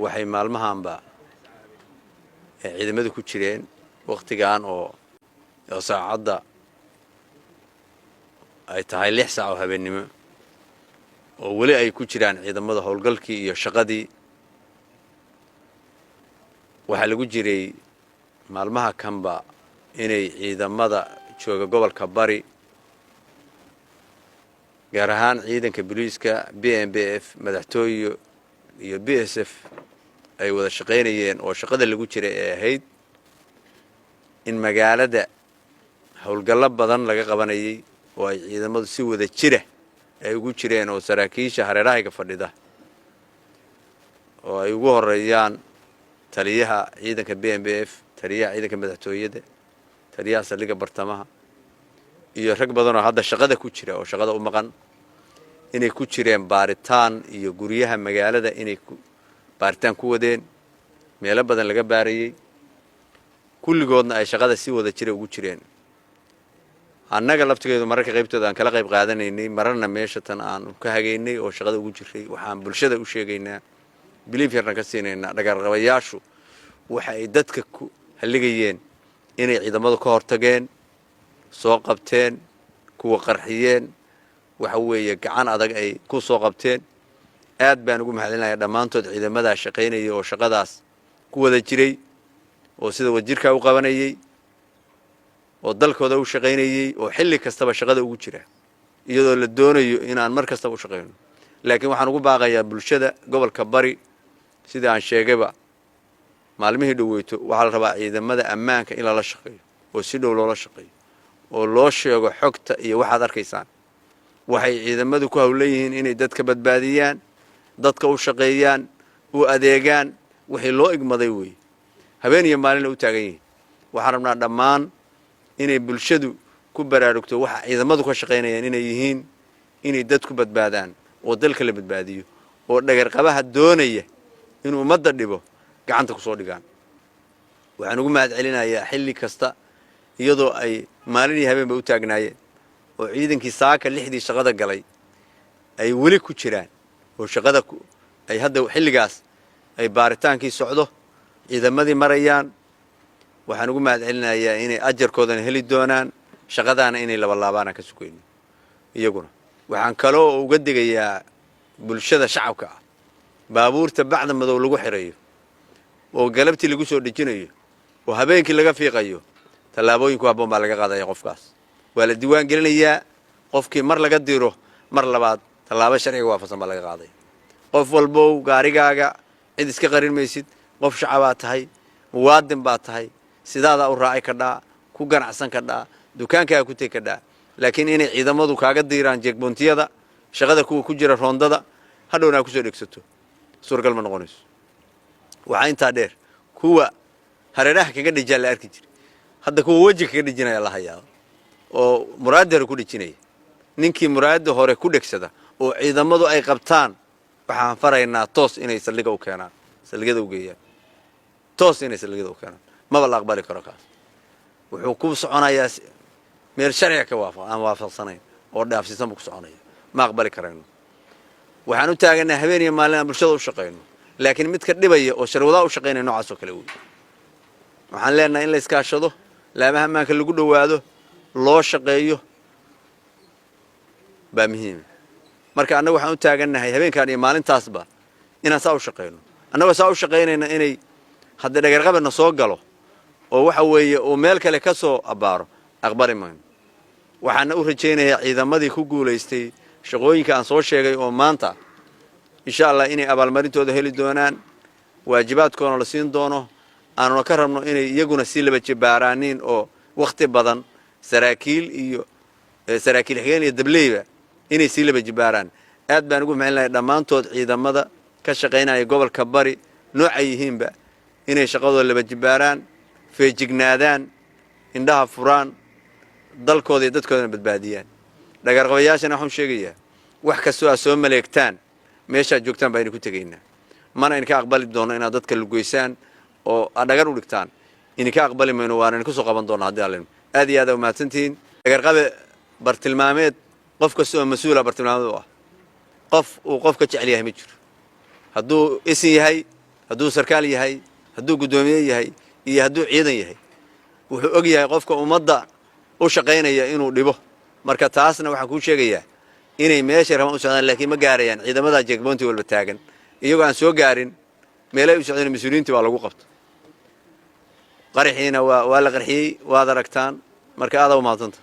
Waxay maalmahanba ciidamadu ku jireen wakhtigan oo saacadda ay tahay 6 saac oo habeennimo, oo weli ay ku jiraan ciidamada howlgalkii iyo shaqadii. Waxaa lagu jiray maalmaha kanba inay ciidamada jooga gobolka Bari, gaar ahaan ciidanka booliiska, BMBF, madaxtooyo iyo BSF ay wada shaqaynayeen, oo shaqada lagu jiray ee ahayd in magaalada howlgallo badan laga qabanayay, oo ay ciidamadu si wada jira ay ugu jireen, oo saraakiisha hareerahayga fadhida, oo ay ugu horeeyaan taliyaha ciidanka BMBF, taliyaha ciidanka madaxtooyada, taliyaha saldhigga bartamaha iyo rag badan oo hadda shaqada ku jira oo shaqada u maqan, inay ku jireen baaritaan iyo guryaha magaalada inay baaritaan ku wadeen, meelo badan laga baarayey, kulligoodna ay shaqada si wada jira ugu jireen. Annaga laftigeedu mararka qaybtooda aan kala qayb qaadanaynay, mararna meesha tan aan ka hagaynay oo shaqada ugu jiray. Waxaan bulshada u sheegaynaa, biliif yarna ka siinaynaa, dhagarqabayaashu waxa ay dadka ku halligayeen inay ciidamadu ka hortageen, soo qabteen, kuwa qarxiyeen, waxa weeye gacan adag ay ku soo qabteen. Aad baan ugu mahadcelinayaa dhammaantood ciidamadaa shaqaynaya oo shaqadaas ku wada jiray, oo sida wadajirkaa u qabanayey, oo dalkooda u shaqaynayey, oo xilli kastaba shaqada ugu jira, iyadoo la doonayo inaan mar kastaba u shaqayno. Laakiin waxaan ugu baaqayaa bulshada gobolka Bari, sida aan sheegayba maalmihii dhoweyto, waxaa la rabaa ciidamada ammaanka in lala shaqeeyo oo si dhow loola shaqeeyo, oo loo sheego xogta iyo waxaad arkaysaan. Waxay ciidamadu ku hawlan yihiin inay dadka badbaadiyaan, dadka u shaqeeyaan, u adeegaan, wixii loo igmaday weeye, habeen iyo maalina u taagan yihiin. Waxaan rabnaa dhammaan inay bulshadu ku baraarugto waxa ciidamadu ka shaqaynayaan inay yihiin inay dadku badbaadaan oo dalka la badbaadiyo, oo dhagarqabaha doonaya inuu ummadda dhibo gacanta ku soo dhigaan. Waxaan ugu mahad celinayaa xilli kasta, iyadoo ay maalin iyo habeenba u taagnaayeen, oo ciidankii saaka 6dii shaqada galay ay weli ku jiraan, oo shaqada ay hadda xilligaas ay baaritaankii socdo, ciidamadii marayaan. Waxaan ugu mahad celinayaa inay ajarkoodana heli doonaan, shaqadaana inay labalaabaanaan ka sugayno iyaguna. Waxaan kaloo uga digayaa bulshada shacabka ah, baabuurta bacda madow lagu xirayo oo galabtii lagu soo dhejinayo oo habeenkii laga fiiqayo, tallaabooyin ku habboon baa laga qaadaya. Qofkaas waa la diiwaan gelinayaa. Qofkii mar laga diro, mar labaad tallaabo sharciga waafaqsan baa laga qaadaya. Qof walbow, gaarigaaga cid iska qarin maysid. Qof shacabaa tahay, muwaadin baa tahay, sidaadaa u raaci kadhaa, ku ganacsan kadhaa, dukaankaaga ku tegi kadhaa. Laakiin inay ciidamadu kaaga diiraan checkpointiyada, shaqada kuwa ku jira roondada, hadhowna aa kusoo dhegsato, suuragal ma noqonayso. Waxaa intaa dheer, kuwa hareeraha kaga dhejaa la arki jiray, hadda kuwa wejiga kaga dhejinaya la hayaa oo muraadda hore ku dhejinaya. Ninkii muraadda hore ku dhegsada oo ciidamadu ay qabtaan, waxaan faraynaa toos inay saldhiga u keenaan, saldhigyada u geeyaan, toos inay saldhigyada u keenaan. Maba la aqbali karo kaas. Wuxuu ku soconayaa meel sharciga ka waafa aan waafaqsanayn oo dhaafsiisan buu ku soconaya. Ma aqbali karayno. Waxaan u taaganaa habeen iyo maalin aan bulshada u shaqayno, laakiin midka dhibaya oo sharwadaa u shaqaynaya noocaas oo kale wey. Waxaan leenahay in la iskaashado, laamaha ammaanka lagu dhowaado, loo shaqeeyo baa muhiima. Marka annaga waxaan u taagannahay habeenkan iyo maalintaasba inaan saa u shaqayno. Annagoo saa u shaqaynayna, inay haddii dhagarqabana soo galo oo waxa weeye uu meel kale ka soo abbaaro, aqbali mayno. Waxaana u rajaynayaa ciidamadii ku guulaystay shaqooyinka aan soo sheegay oo maanta, insha Allah, inay abaalmarintooda heli doonaan, waajibaadkoona la siin doono, aanuna ka rabno inay iyaguna sii laba jibaaraaniin oo wakhti badan saraakiil iyo saraakiil xigeen iyo dableyba inay sii laba jibaaraan. Aad baan ugu mahadcelinayaa dhammaantood ciidamada ka shaqaynaya gobolka Bari, noocay yihiinba, inay shaqadooda laba jibaaraan, feejignaadaan, indhaha furaan, dalkooda iyo dadkoodana badbaadiyaan. Dhagarqabayaashana waxaan sheegayaa, wax kastoo aad soo maleegtaan, meeshaad joogtaan baa idinku tegaynaa. Mana idinka aqbali doono inaad dadka lugeysaan oo aad dhagar u dhigtaan. Idinka aqbali mayno, waana idinku soo qaban doona haddii Alla. Aad iyo aad aa umahadsantihiin. Dhagarqabe bartilmaameed, qof kasta oo mas-uula bartilmaameed u ah. Qof uu qofka jecel yahay ma jiro, hadduu isin yahay, Hadduu sarkaal yahay, hadduu guddoomiye yahay iyo hadduu ciidan yahay, wuxuu og yahay qofka ummadda u shaqaynaya inuu dhibo. Marka taasna waxaan kuu sheegayaa inay meeshay rabaan u socdaan, laakiin ma gaarayaan. Ciidamada checkpoint walba taagan, iyagoo aan soo gaarin meelay u socdeen, mas-uuliyiintii baa lagu qabto. Qaraxiina waa la qarxiyey, waad aragtaan. Marka aada u mahadsanta.